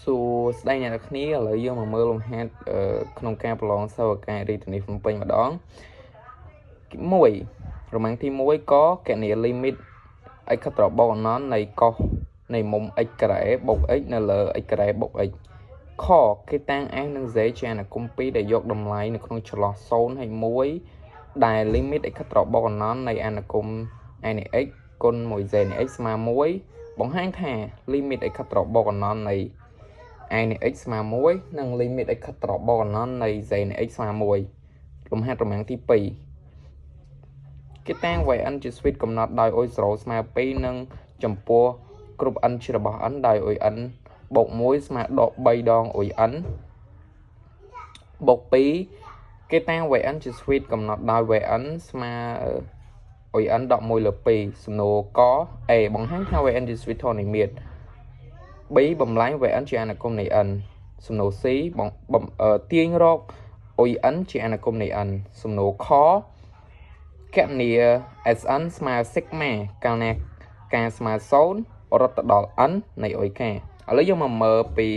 សួស្តីអ្នកនរគ្នាឥឡូវយើងមកមើលលំហាត់ក្នុងការប្រឡងសិវការរាជធានីភ្នំពេញម្ដង1រមាំងទី1កកណនី limit x ខិតត្របូកអនន្តនៃកុសនៃមុំ x ការ៉េបូក x នៅលើ x ការ៉េបូក x ខគេតាំង s និង z ជាអនុគមន៍2ដែលយកតម្លៃនៅក្នុងចន្លោះ0ហើយ1ដែល limit x ខិតត្របូកអនន្តនៃអនុគមន៍ i នៃ x គុណ1 z នៃ x ស្មើ1បង្ហាញថា limit x ខិតត្របូកអនន្តនៃ i នៃ x ស្មើ1និង limit x ខិតត្របូកអនន្តនៃ z នៃ x ស្មើ1លំហាត់រមាំងទី2គេតាំង yn ជា suite កំណត់ដោយ u 0ស្មើ2និងចំពោះគ្រប់ n ជារបស់ n ដោយ u n បូក1ស្មើដក3ដង u n បូក2គេតាំង yn ជា suite កំណត់ដោយ vn ស្មើ u n ដក1លើ2សំណួរក a បង្ហាញថា vn ជា suite ធរនិម្មិត B បំលែង vn ជាអនុគមន៍នៃ n សំណួរ C បងទាញរក u n ជាអនុគមន៍នៃ n សំណួរខកណនី sn ស្មើ sigma កាលណា k ស្មើ0រត់ទៅដល់ n នៃ u k ឥឡូវយើងមកមើលពី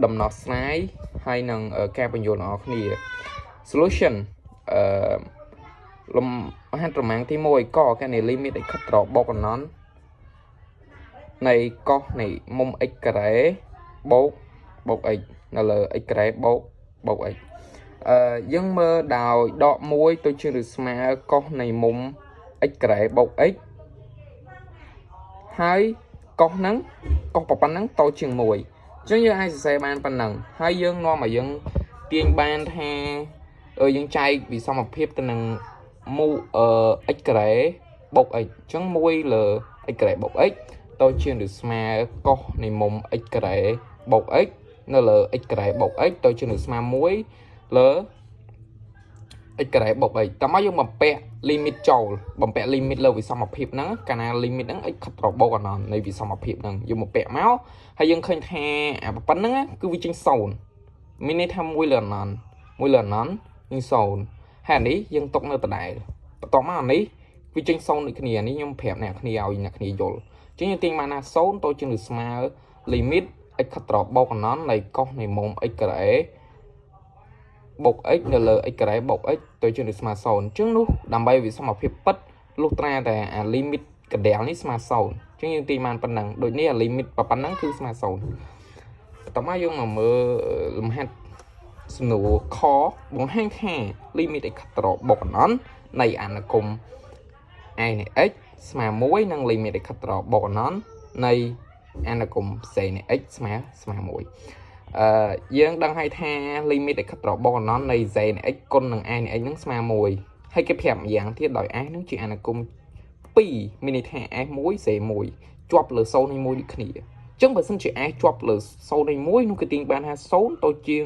ដំណោះស្រាយហើយនឹងការបញ្យល់របស់គ្នា solution អឺលំហាត់ប្រមាណទី1កកណនី limit x ខិតត្របូកអនន្តនៃកុសនៃមុំ x ការ៉េបូកបូក x នៅលើ x ការ៉េបូកបូក x អឺយើងមើលដោយដក1ទៅជាឬស្មើកុសនៃមុំ x ការ៉េបូក x ហើយកុសហ្នឹងកុសប៉ុណ្ណឹងតូចជាង1អញ្ចឹងយើងអាចសរសេរបានប៉ុណ្ណឹងហើយយើងនាំឲ្យយើងទាញបានថាយើងចែកវិសមភាពទៅនឹងមូអឺ x ការ៉េបូក x អញ្ចឹង1លើ x ការ៉េបូក x តូចជាងឬស្មើកុសនៃមុំ x ការ៉េបូក x នៅលើ x ការ៉េបូក x តូចជាងឬស្មើ1លើ x ការ៉េបូក x តោះមកយើងបំពាក់ limit ចូលបំពាក់ limit លើវិសមភាពហ្នឹងកាលណា limit ហ្នឹង x ខិតត្របូកអនន្តនៃវិសមភាពហ្នឹងយើងបំពាក់មកហើយយើងឃើញថាអាប៉ុណ្្នឹងគឺវាចេញ0មានន័យថា1លើអនន្ត1លើអនន្តនឹង0ហើយអានេះយើងទុកនៅដដែលបន្ទាប់មកអានេះវាចេញ0ដូចគ្នានេះខ្ញុំប្រាប់អ្នកគ្នាឲ្យអ្នកគ្នាយល់អញ្ចឹងយើងទាញបានថា0តូចជាងឬស្មើ limit x ខិតត្របូកអនន្តនៃកុសនៃមុំ x ការ៉េបូក x នៅលើ x ការ៉េបូក x ទៅជានឹងស្មើ0អញ្ចឹងនោះដើម្បីវិសមភាពពិតលុះត្រាតែអា limit កដែលនេះស្មើ0អញ្ចឹងយើងទាញបានប៉ុណ្ណឹងដូចនេះអា limit ប៉ុណ្ណឹងគឺស្មើ0បន្ទាប់មកយើងមកមើលលំហាត់សំណួរខបង្ហាញថា limit x ត្របូកអនន្តនៃអនុគមន៍ i នៃ x ស្មើ1និង limit x ត្របូកអនន្តនៃអនុគមន៍ c នៃ x ស្មើស្មើ1អឺយើងដឹងហើយថា limit x ត្របូកអនន្តនៃ z នៃ x គុណនឹង i នៃ x នឹងស្មើ1ហើយគេប្រាប់ម្យ៉ាងទៀតដោយ s នឹងជាអនុគមន៍2មានន័យថា s 1 c 1ជាប់លើ0នៃ1ដូចគ្នាអញ្ចឹងបើសិនជា s ជាប់លើ0នៃ1នោះគេទាញបានថា0ទៅជាង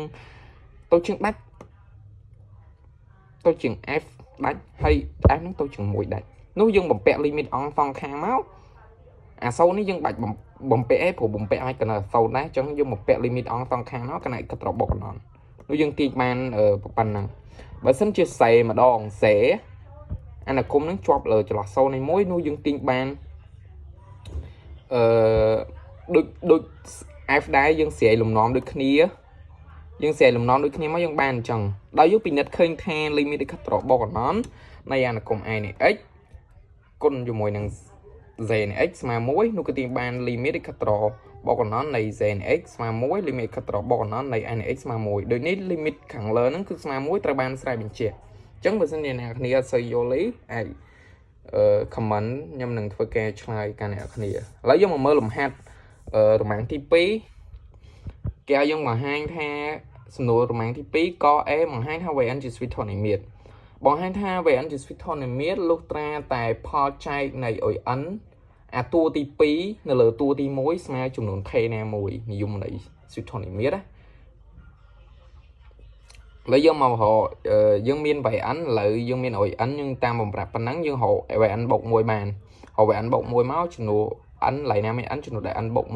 ដាច់ទៅជាង f ដាច់ហើយ f នឹងទៅជាង1ដាច់នោះយើងបំពាក់ limit អង្គសងខាងមកអា0នេះយើងបាច់បំពាក់ឯងព្រោះបំពាក់ឲ្យកណ្ដាល0ដែរអញ្ចឹងយើងបំពាក់ limit អង្គសងខាងមកកណ្ដាលគិតរបកកណ្ដាលនោះយើងទាញបានប៉ុណ្ណឹងបើសិនជាសេម្ដងសេអនុគមនឹងជាប់លើចន្លោះ0នៃ1នោះយើងទាញបានអឺដូចដូច f ដែរយើងស្រាយលំនាំដូចគ្នាយើងស្រាយលំនាំដូចគ្នាមកយើងបានអញ្ចឹងដោយយើងពិនិត្យឃើញថា limit ខិតត្របកអនន្តនៃអនុគម i នៃ x គុណជាមួយនឹង z នៃ x ស្មើ1នោះគឺទាញបាន limit ខិតត្របូកអនន្តនៃ z នៃ x ស្មើ1 limit ខិតត្របូកអនន្តនៃ i នៃ x ស្មើ1ដូចនេះ limit ខាងលើហ្នឹងគឺស្មើ1ត្រូវបានស្រាយបញ្ជាក់អញ្ចឹងបើសិនជាអ្នកគ្នាអត់សូវយល់ទេអាចអឺ comment ខ្ញុំនឹងធ្វើការឆ្លើយកាន់អ្នកគ្នាឥឡូវយើងមកមើលលំហាត់អឺរមាំងទី2គេឲ្យយើងបង្ហាញថាសំណួររមាំងទី2ក A បង្ហាញថា Vn ជា suite ធរនិម្មិតបង្ហាញថា Vn ជា suite ធរនិម្មិតលុះត្រាតែផលចែកនៃ UN អាតួទី2នៅលើតួទី1ស្មើចំនួន k ណាមួយនិយមន័យ suite ធរនិម្មិតណាឥឡូវយើងមករកយើងមាន vn ឥឡូវយើងមាន un យើងតាមបំប្រាប់ប៉ុណ្ណឹងយើងរក vn បូក1បានរក vn បូក1មកចំនួន n ឡៃណាមាន n ចំនួនដែល n បូក1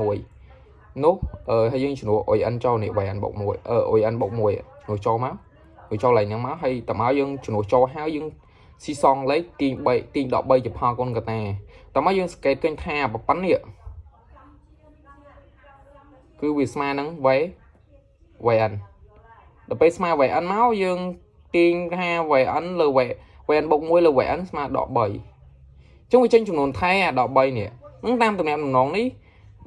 នោះហើយយើងចំនួន un ចូលនេះ vn បូក1អឺ un បូក1នោះចូលមកវាចូលឡើងហ្នឹងមកហើយតមកយើងជំនួសចូលហើយយើងស៊ីសងលេខទាញ3ទាញដក3ជាផលគុណកតាតមកយើងសង្កេតឃើញថាប៉ុណ្នេះ គឺវាស្មើនឹង v vn ដល់ពេលស្មើ vn មកយើងទាញថា vn លើ v vn បូក1លើ vn ស្មើដក3អញ្ចឹងវាចេញចំនួនថែអាដក3នេះនឹងតាមតំណែងតំណងនេះ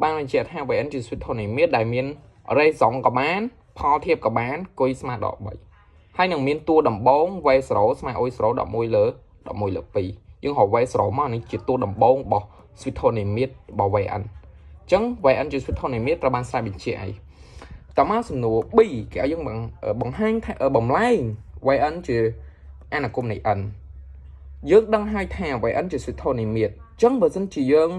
បានបញ្ជាក់ថា vn ជា suite ធននិមិត្តដែលមាន raison ក៏បានផលធៀបក៏បានគុយស្មើដក3ហើយនឹងមានតួដំបង v0 ស្មើ u0 11លើ11លើ2យើងរក v0 មកនេះជាតួដំបងរបស់ suite ធននិមិត្តរបស់ vn អញ្ចឹង vn ជា suite ធននិមិត្តត្រូវបានស្រាយបញ្ជាក់អីតមកសំណួរ B គេឲ្យយើងបង្ហាញថាបំលែង vn ជាអនុគមនៃ n យើងដឹងហើយថា vn ជា suite ធននិមិត្តអញ្ចឹងបើសិនជាយើង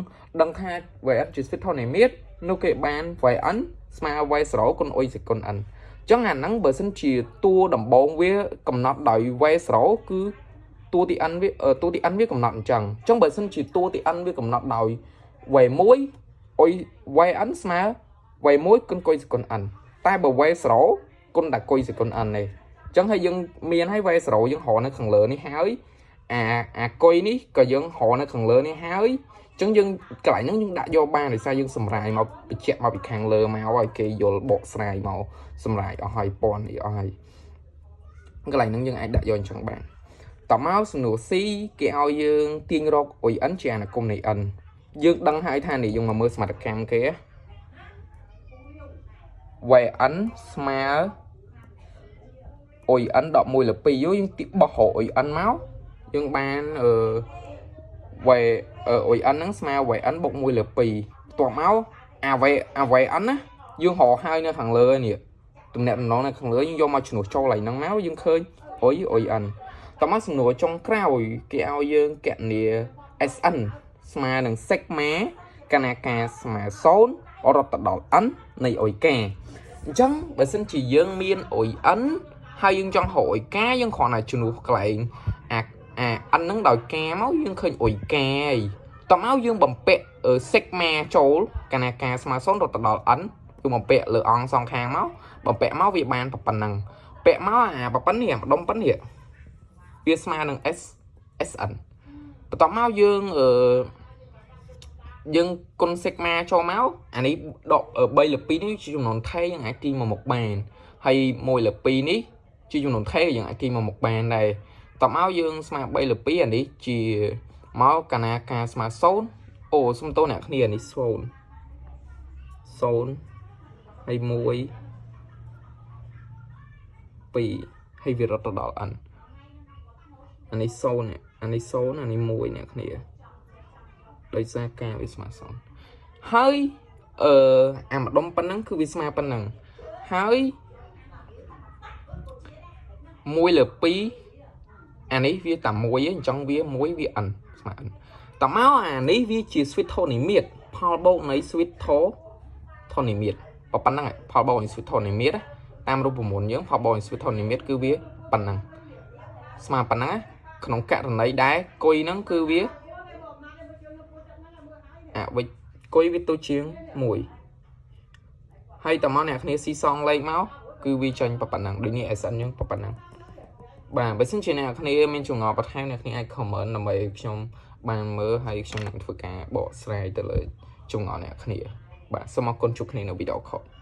ដឹងថា vn ជា suite ធននិមិត្តនោះគេបាន vn ស្មើ v0 គុណ u សេគុណ n អញ្ចឹងអាហ្នឹងបើសិនជាតួដំបងវាកំណត់ដោយ v0 គឺតួទី n វាតួទី n វាកំណត់អញ្ចឹងអញ្ចឹងបើសិនជាតួទី n វាកំណត់ដោយ v1 អុយ vn ស្មើ v1 គុណគុយសេគុណ n តែបើ v0 គុណតែគុយសេគុណ n នេះអញ្ចឹងហើយយើងមានហើយ v0 យើងរកនៅខាងលើនេះហើយអាអាគុយនេះក៏យើងរកនៅខាងលើនេះហើយអញ្ចឹងយើងកន្លែងហ្នឹងយើងដាក់យកបានដោយសារយើងសម្រាយមកបញ្ជាក់មកពីខាងលើមកឲ្យគេយល់បកស្រាយមកសម្រាយអស់ហើយពណ៌នេះអស់ហើយកន្លែងហ្នឹងយើងអាចដាក់យកអញ្ចឹងបានតមកសំណួរ C គេឲ្យយើងទាញរក U n ជាអនុគមនៃ n យើងដឹងហើយថានេះយើងមកមើលសមត្ថកម្មគេ Vn ស្មើ U n ដក1លើ2យើងទីបោះរក U n មកយើងបានអឺ V U n ហ្នឹងស្មើ Vn បូក1លើ2បន្ទាប់មកអា V អា Vn ណាយើងរកហើយនៅខាងលើនេះទំនាក់ទំនងនៅខាងលើយើងយកមកជំនួសចូលឡើងហ្នឹងមកយើងឃើញ U U n តមកសំណួរចុងក្រោយគេឲ្យយើងកណនា SN ស្មើនឹង sigma កណាការស្មើ0រត់ទៅដល់ n នៃ U k អញ្ចឹងបើសិនជាយើងមាន U n ហើយយើងចង់រក U k យើងគ្រាន់តែជំនួសកន្លែងអាអា n ហ្នឹងដោយ k មកយើងឃើញ U k ហើយតមកយើងបំពាក់ sigma ចូលកណាការស្មើ0រត់ទៅដល់ n គឺបំពាក់លើអង្គសងខាងមកបំពាក់មកវាបានប៉ុណ្ណឹងពាក់មកអាប៉ុណ្ណនេះម្ដុំប៉ុណ្នេះវាស្មើនឹង s sn បន្ទាប់មកយើងអឺយើងគុណ sigma ចូលមកអានេះដក3លើ2នេះជាចំនួនថេយើងអាចទាញមកមុខបានហើយ1លើ2នេះជាចំនួនថេយើងអាចទាញមកមុខបានដែរតមកយើងស្មើ3លើ2អានេះជាមកកាលណាការស្មើ0អូសុំទោសអ្នកគ្នានេះ0 0ហើយ1 2ហើយវារត់ទៅដល់ n អានេះ0នេះអានេះ0អានេះ1អ្នកគ្នាដោយសារការវាស្មើ0ហើយអឺអាម្ដុំប៉ុណ្ណឹងគឺវាស្មើប៉ុណ្ណឹងហើយ1លើ2អានេះវាតែ1ឯងអញ្ចឹងវា1វា n ស្មើ n តមកអានេះវាជា suite ធនិមិត្តផលបូកនៃ suite ធធនិមិត្តប៉ុណ្ណឹងផលបូកនៃ suite ធនិមិត្តតាមរូបមន្តយើងផលបូកនៃ suite ធនិមិត្តគឺវាប៉ុណ្ណឹងស្មើប៉ុណ្ណឹងក្នុងករណីដែលគុយហ្នឹងគឺវាអវិគុយវាទៅជាង1ហើយតមកអ្នកគ្នាស៊ីសងលេខមកគឺវាចេញប៉ុណ្ណឹងដូចនេះ SN យើងប៉ុណ្ណឹងបាទបើសិនជាអ្នកគ្នាមានចម្ងល់បន្ថែមអ្នកគ្នាអាច comment ដើម្បីខ្ញុំបានមើលហើយខ្ញុំនឹងធ្វើការបកស្រាយទៅលើចម្ងល់អ្នកគ្នាបាទសូមអរគុណជួបគ្នានៅវីដេអូក្រោយ។